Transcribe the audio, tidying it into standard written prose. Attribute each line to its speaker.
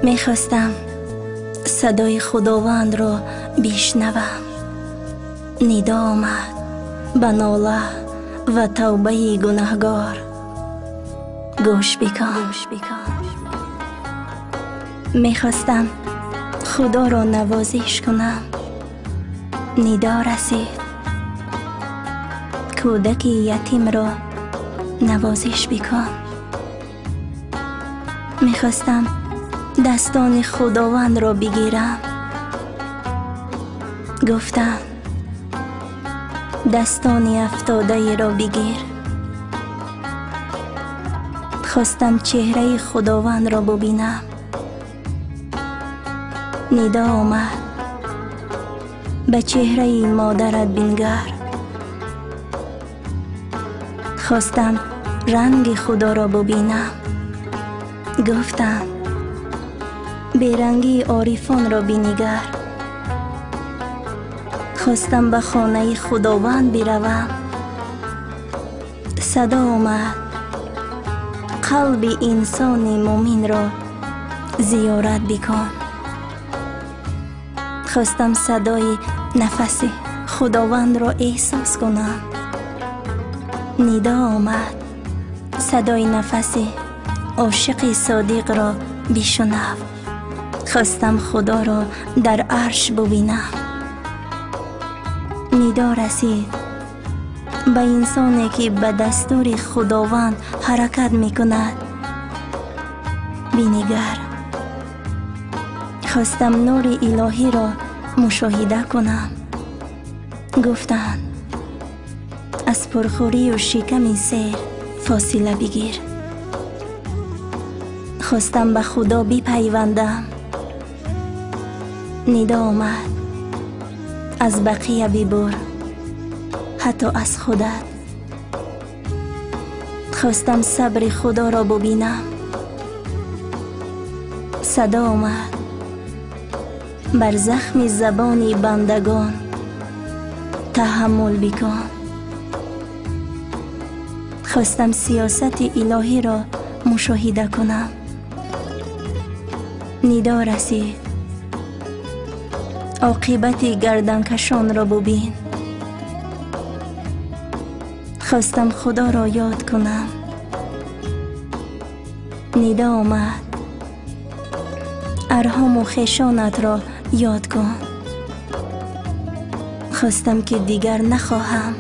Speaker 1: Мехостам садои Худовандро бишнавам. Нидо омад ба нола ва тавбаи гунаҳгор. Гӯш бикун. Мехостам Худоро навозиш кунам. Нидо расид. Кӯдаки ятимро навозиш бикун. Мехостам дастони Худовандро бигирам. Гуфтам дастони афтодаеро бигир. Хостам чеҳраи Худовандро бубинам. Нидо омад. Ба чеҳраи модарат бингар. Хостам ранги Худоро бубинам. Гуфтам берангии орифонро бинигар. Хостам ба хонаи Худованд биравам. Садо омад. Қалби инсони мӯминро зиёрат бикун. Хостам садои нафаси Худовандро эҳсос кунам. Нидо омад. Садои нафаси ошиқи содиқро бишунав. Хостам Худоро дар арш бубинам. Нидо расид. Ба инсоне ки ба дастури Худованд ҳаракат мекунад бинигар. Хостам нури илоҳиро мушоҳида кунам. Гуфтанд аз пурхӯрию шиками сер фосила бигир. Хостам ба Худо бипайвандам. Нидо омад. Аз бақия бибур, ҳатто аз худат. Хостам сабри Худоро бубинам. Садо омад. Бар захми забони бандагон таҳаммул бикун. Хостам сиёсати илоҳиро мушоҳида кунам. Нидо расид. Оқибати гарданкашонро бубин. Хостам Худоро ёд кунам. Нидо омад. Арҳому хешонатро ёд кун. Хостам ки дигар нахоҳам